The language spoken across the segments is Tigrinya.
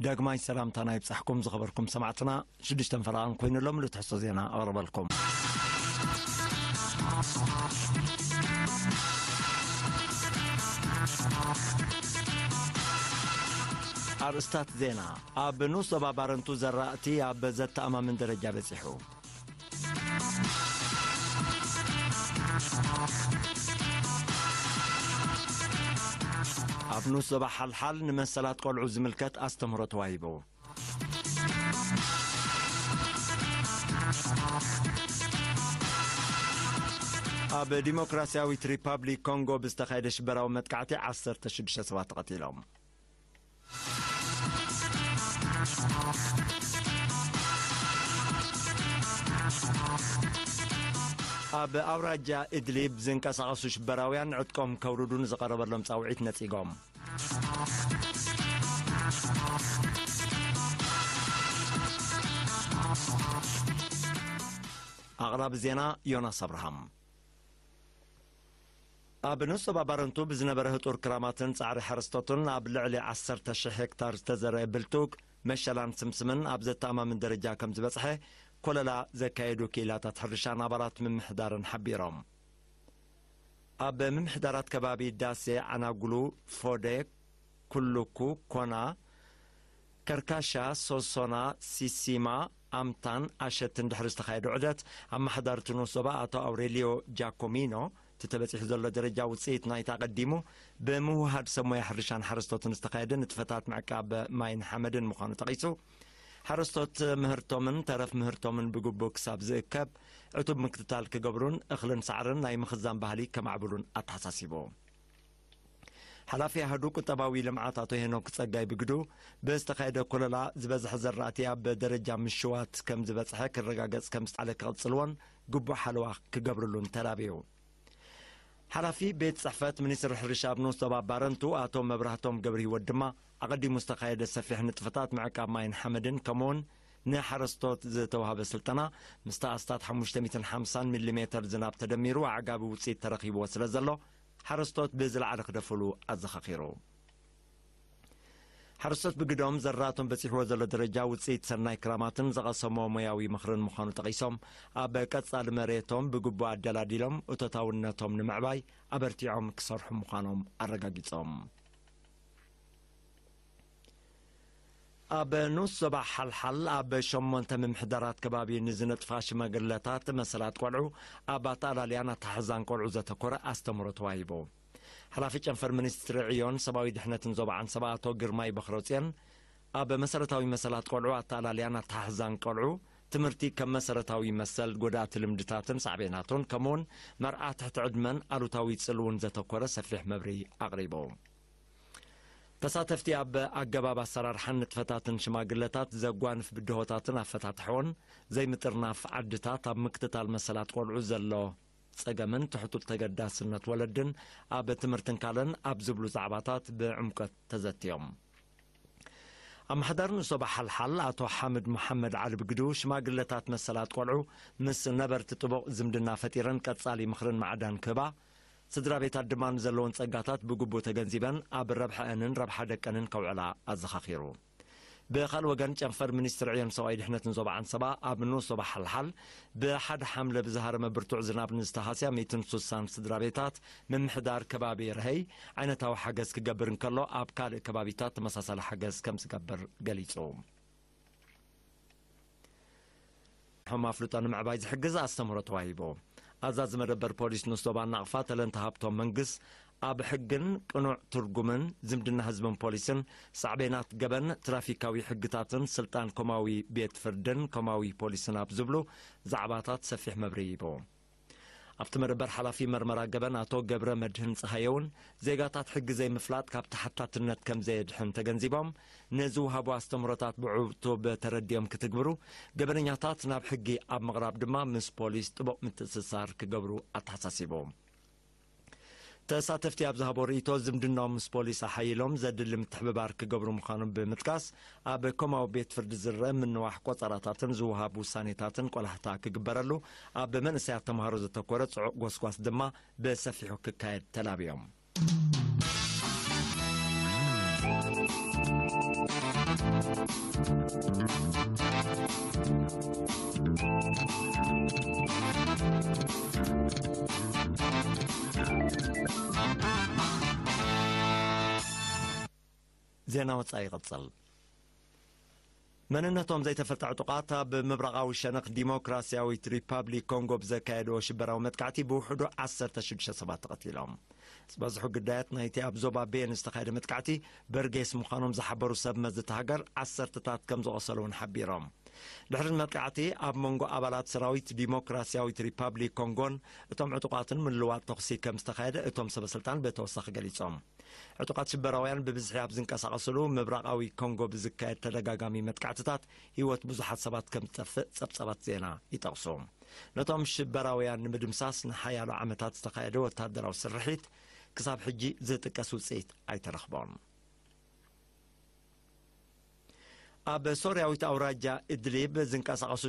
ዳግማይ ሰላምታና ይብጻሕኩም ዝኸበርኩም ሰማዕትና። ሽዱሽተን ፈረቓን ኮይኑ ሎም ልትሕሶ ዜና ኣቕርበልኩም። ኣርእስታት ዜና። ኣብ ንኡስ ዞባ ባረንቱ ዘራእቲ ኣብ ዘተኣማምን ደረጃ በጺሑ። ኣብ ንኡስ ዞባ ሓልሓል ንመሰላት ቆልዑ ዝምልከት ኣስተምህሮ ተዋሂቡ። ኣብ ዲሞክራሲያዊት ሪፓብሊክ ኮንጎ ብዝተኻየደ ሽበራዊ መጥቃዕቲ ዓሰርተ ሽዱሽተ ሰባት ተቐቲሎም። ኣብ ኣውራጃ እድሊብ ዝንቀሳቐሱ ሽበራውያን ዕጥቆም ከውርዱ ንዝቐረበሎም ጻውዒት ነጺጎም። ኣቕራቢ ዜና ዮናስ ኣብርሃም። ኣብ ንሶባ ባረንቱ ብዝነበረ ህጡር ክራማትን ጻዕሪ ሓረስቶትን ኣብ ልዕሊ ዓሰርተ ሽሕ ሄክታር ዝተዘርአ ብልቱግ፣ መሸላን ስምስምን ኣብ ዘተኣማምን ደረጃ ከም ዝበጽሐ ኮለላ ዘካየዱ ክኢላታት ሕርሻን ኣባላት ምምሕዳርን ሓቢሮም። ኣብ ምምሕዳራት ከባቢ ዳሴ፣ ዓናጉሉ፣ ፎዴ፣ ኩሉኩ፣ ኮና፣ ከርካሻ፣ ሶሶና፣ ሲሲማ፣ ኣምታን ኣሸትን ድሕሪ ዝተኻየደ ዑደት፣ ኣመሓዳሪ እቲ ንኡስ ዞባ ኣቶ ኣውሬልዮ ጃኮሚኖ፣ እቲ ተበጺሑ ዘሎ ደረጃ ውጽኢት ናይቲ ኣቐዲሙ ብምውህሃድ ሰብ ሞያ ሕርሻን ሓረስቶትን ዝተኻየደ ንጥፈታት ምዕቃብ ማይን ሓመድን ምዃኑ ጠቒሱ፣ ሓረስቶት ምህርቶምን ተረፍ ምህርቶምን ብግቡእ ክሳብ ዝእከብ ዕቱብ ምክትታል ክገብሩን እኽልን ሳዕርን ናይ ምኽዛን ባህሊ ከማዕብሉን ኣተሓሳሲቡ። ሓላፊ ኣሃዱ ቁጠባዊ ልምዓት ኣቶ ሄኖክ ጸጋይ ብግዱ፣ ብዝተኻየደ ኮለላ ዝበዝሐ ዘራእቲ ኣብ ደረጃ ምሽዋት ከም ዝበጽሐ ክረጋገጽ ከም ዝጠዓለ ክቕጽልዎን ግቡእ ሓለዋ ክገብርሉን ተላብዩ። ሓላፊ ቤት ጽሕፈት ሚኒስትሪ ሕርሻ ኣብ ንኡስ ዞባ ባረንቱ ኣቶ መብራህቶም ገብረ ህይወት ድማ፣ ኣቐዲሙ ዝተኻየደ ሰፊሕ ንጥፈታት ምዕቃብ ማይን ሓመድን ከምኡውን ንሓረስቶት ዝተዋህበ ስልጠና፣ ምስቲ ኣስታት ሓሙሽተ ሚእትን ሓምሳን ሚሊሜተር ዝናብ ተደሚሩ ኣዕጋቢ ውጽኢት ተረኺብዎ ስለ ዘሎ፣ ሓረስቶት ብዝለዓለ ክደፍሉ ኣዘኻኺሩ። ሓረስቶት ብግዶም ዘራእቶም በጺሕዎ ዘሎ ደረጃ ውጽኢት ሰናይ ክራማትን ዝቐሰሞ ሞያዊ ምኽርን ምዃኑ ጠቒሶም፣ ኣብ ቀጻሊ መሬቶም ብግቡእ ኣደላዲሎም እቶታውነቶም ንምዕባይ ኣበርቲዖም ክሰርሑ ምዃኖም ኣረጋጊጾም። ኣብ ንኡስ ዞባ ሓልሓል ኣብ ሸሞንተ ምምሕዳራት ከባቢ ንዝነጥፋ ሽማግለታት መሰላት ቆልዑ ኣብ ኣተኣላልያን ኣተሓሕዛን ቆልዑ ዘተኮረ ኣስተምህሮ ተዋሂቡ። ሓላፊ ጨንፈር ሚኒስትሪ ዕዮን ሰብኣዊ ድሕነትን ዞባ ዓንሰባ ኣቶ ግርማይ በኽረጽዮን፣ ኣብ መሰረታዊ መሰላት ቆልዑ ኣተኣላልያን ኣተሓሕዛን ቆልዑ፣ ትምህርቲ ከም መሰረታዊ መሰል፣ ጎዳእቲ ልምድታትን ሳዕቤናቱን፣ ከምኡውን መርዓ ትሕቲ ዕድመን ኣሉታዊ ጽልውን ዘተኮረ ሰፊሕ መብርሂ ኣቕሪቡ። ተሳተፍቲ ኣብ ኣገባብ ኣሰራርሓን ንጥፈታትን ሽማግለታት ዘጓንፍ ብድሆታትን ኣፈታትሕኦን ዘይምጥርናፍ ዓድታት ኣብ ምክትታል መሰላት ቆልዑ ዘሎ ጸገምን ትሕቱል ተገዳስነት ወለድን ኣብ ትምህርትን ካልእን ኣብ ዝብሉ ዛዕባታት ብዕምቆት ተዘትዮም። ኣመሓዳሪ ንሶባ ሓልሓል ኣቶ ሓምድ መሓመድ ዓሊ ብግዱ ሽማግለታት መሰላት ቆልዑ ምስ ነበርቲ ጥቡቕ ዝምድና ፈጢረን ቀጻሊ ምኽርን ማዕዳን ክህባ፣ ስድራ ቤታት ድማ ንዘለወን ጸጋታት ብግቡእ ተገንዚበን ኣብ ረብሓአንን ረብሓ ደቀንን ከውዕላ ኣዘኻኺሩ። ብኻልእ ወገን ጨንፈር ሚኒስትሪ ዕዮን ሰብኣዊ ድሕነትን ዞባ ዓንሰባ ኣብ ንኡስ ዞባ ሓልሓል ብሓደ ሓምለ ብዝሃረመ ብርቱዕ ዝናብ ንዝተሃስያ ሚእትን ስሳን ስድራ ቤታት ምምሕዳር ከባቢ ረሀይ ዓይነታዊ ሓገዝ ክገብር እንከሎ ኣብ ካልእ ከባቢታት ተመሳሳሊ ሓገዝ ከም ዝገብር ገሊጹ። ሕም ኣፍልጦ ንምዕባይ ዝሕግዝ ኣስተምህሮ ተዋሂቡ። ኣዛዚ መደበር ፖሊስ ንኡስ ዞባ ናቕፋ ተለንተ ሃብቶም መንግስ ኣብ ሕግን ቅኑዕ ትርጉምን ዝምድና ህዝብን ፖሊስን ሳዕቤናት ገበን ትራፊካዊ ሕግታትን ስልጣን ኮማዊ ቤት ፍርድን ኮማዊ ፖሊስን ኣብ ዝብሉ ዛዕባታት ሰፊሕ መብርሂ ሂቡ። ኣብቲ መደበር ሓላፊ መርመራ ገበን ኣቶ ገብረ መድህን ጸሃየ እውን ዜጋታት ሕጊ ዘይምፍላጥ ካብ ተሓታትነት ከም ዘየድሕን ተገንዚቦም፣ ንዝወሃቡ ኣስተምህሮታት ብዕቱብ ተረዲኦም ክትግብሩ፣ ገበነኛታት ናብ ሕጊ ኣብ ምቕራብ ድማ ምስ ፖሊስ ጥቡቕ ምትእስሳር ክገብሩ ኣተሓሳሲቡ። ተሳተፍቲ ኣብ ዝሃቦ ርእይቶ ዝምድናኦም ምስ ፖሊስ ኣሓይሎም ዘድሊ ምትሕብባር ክገብሩ ምዃኖም ብምጥቃስ፣ ኣብ ኮማዊ ቤት ፍርዲ ዝረአ ምንዋሕ ቆጸራታትን ዝወሃብ ውሳኔታትን ቆላሕታ ክግበረሉ፣ ኣብ መንእሰያት ተምሃሮ ዘተኮረ ጽዑቕ ጎስጓስ ድማ ብሰፊሑ ክካየድ ተላብዮም። ዜና ወጻኢ ይቕጽል። መንነቶም ዘይተፈልጠ ዕጡቓት ኣብ ምብራቓዊ ሸነኽ ዲሞክራሲያዊት ሪፓብሊክ ኮንጎ ብዘካየድዎ ሽበራዊ መጥቃዕቲ ብውሕዱ ዓሰርተ ሽዱሽተ ሰባት ተቐቲሎም። ዝበዝሑ ግዳያት ናይቲ ኣብ ዞባ ቤን ዝተኻየደ መጥቃዕቲ በርጌስ ምዃኖም ዝሓበሩ ሰብ መዚ እታ ሃገር፣ ዓሰርተታት ከም ዝቖሰሉ እውን ሓቢሮም። ድሕሪ መጥቃዕቲ ኣብ መንጎ ኣባላት ሰራዊት ዲሞክራሲያዊት ሪፓብሊክ ኮንጎን እቶም ዕጡቓትን ምልዋጥ ተኹሲ ከም ዝተኻየደ እቶም ሰበስልጣን ብተወሳኺ ገሊጾም። ዕጡቓት ሽበራውያን ብብዝሒ ኣብ ዝንቀሳቐስሉ ምብራቓዊ ኮንጎ ብዝካየድ ተደጋጋሚ መጥቃዕትታት ህይወት ብዙሓት ሰባት ከም ዝጠፍእ ጸብጻባት ዜና ይጠቕሱ። ነቶም ሽበራውያን ንምድምሳስ ንሓያሎ ዓመታት ዝተኻየደ ወታደራዊ ስርሒት ክሳብ ሕጂ ዝጥቀስ ውጽኢት ኣይተረኽቦን። ኣብ ሶርያዊት ኣውራጃ እድሊብ ዝንቀሳቐሱ፣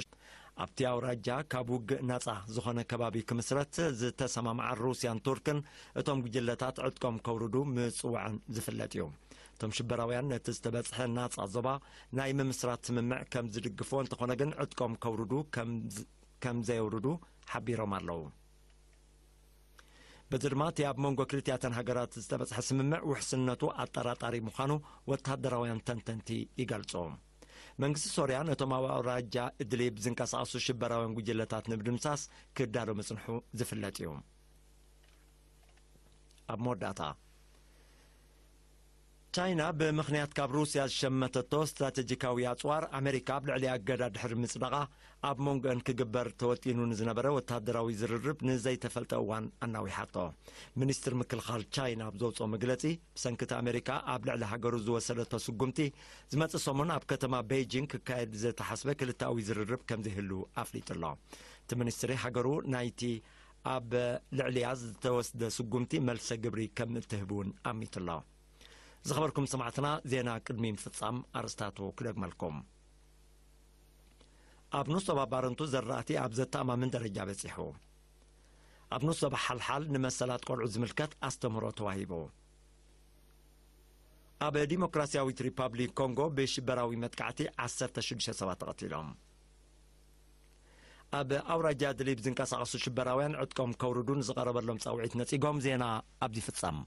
ኣብቲ ኣውራጃ ካብ ውግእ ናጻ ዝኾነ ከባቢ ክምስረት ዝተሰማምዓ ሩስያን ቱርክን እቶም ጉጅለታት ዕጥቆም ከውርዱ ምጽዋዕን ዝፍለጥ እዩ። እቶም ሽበራውያን ነቲ ዝተበጽሐ ናጻ ዞባ ናይ ምምስራት ስምምዕ ከም ዝድግፍዎ እንተኾነ ግን ዕጥቆም ከውርዱ ከም ዝ-፣ ከም ዘየውርዱ ሓቢሮም ኣለዉ። በዚ ድማ እቲ ኣብ መንጎ ክልቲኣተን ሃገራት ዝተበጽሐ ስምምዕ ውሕስነቱ ኣጠራጣሪ ምዃኑ ወተሃደራውያን ተንተንቲ ይገልጹ። መንግስቲ ሶርያ ነቶም ኣብ ኣውራጃ እድሊብ ዝንቀሳቐሱ ሽበራውያን ጉጅለታት ንምድምሳስ ክዳሎ ምጽንሑ ዝፍለጥ እዩ። ኣብ መወዳእታ፣ ቻይና ብምኽንያት ካብ ሩስያ ዝሸመተቶ ስትራቴጂካዊ ኣጽዋር ኣሜሪካ ኣብ ልዕሊኣ እገዳ ድሕሪ ምጽዳቓ፣ ኣብ መንጎአን ክግበር ተወጢኑ ንዝነበረ ወተሃደራዊ ዝርርብ ንዘይተፈልጠ እዋን ኣናዊሓቶ። ሚኒስትሪ ምክልኻል ቻይና ኣብ ዘውፅኦ መግለፂ፣ ብሰንኪ እቲ ኣሜሪካ ኣብ ልዕሊ ሃገሩ ዝወሰደቶ ስጉምቲ፣ ዝመፅእ ሰሙን ኣብ ከተማ ቤይጂንግ ክካየድ ዝተሓስበ ክልተኣዊ ዝርርብ ከም ዘይህሉ ኣፍሊጡ ኣሎ። እቲ ሚኒስትሪ፣ ሃገሩ ናይቲ ኣብ ልዕሊኣ ዝተወስደ ስጉምቲ መልሰ ግብሪ ከም እትህብ እውን ኣሚቱ ኣሎ። ዝኸበርኩም ሰማዕትና፣ ዜና ቅድሚ ምፍጻም ኣርእስታቱ ክደግመልኩም። ኣብ ንሶባ ባረንቱ ዘራእቲ ኣብ ዘተኣማምን ደረጃ በጺሑ። ኣብ ንሶባ ሓልሓል ንመሰላት ቆልዑ ዝምልከት ኣስተምህሮ ተዋሂቡ። ኣብ ዲሞክራሲያዊት ሪፓብሊክ ኮንጎ ብሽበራዊ መጥቃዕቲ ዓሰርተ ሽዱሽተ ሰባት ተቐቲሎም። ኣብ ኣውራጃ ድሊብ ዝንቀሳቐሱ ሽበራውያን ዕጥቆም ከውርዱ ንዝቐረበሎም ጻውዒት ነጺጎም። ዜና ኣብዚ ፍጻም።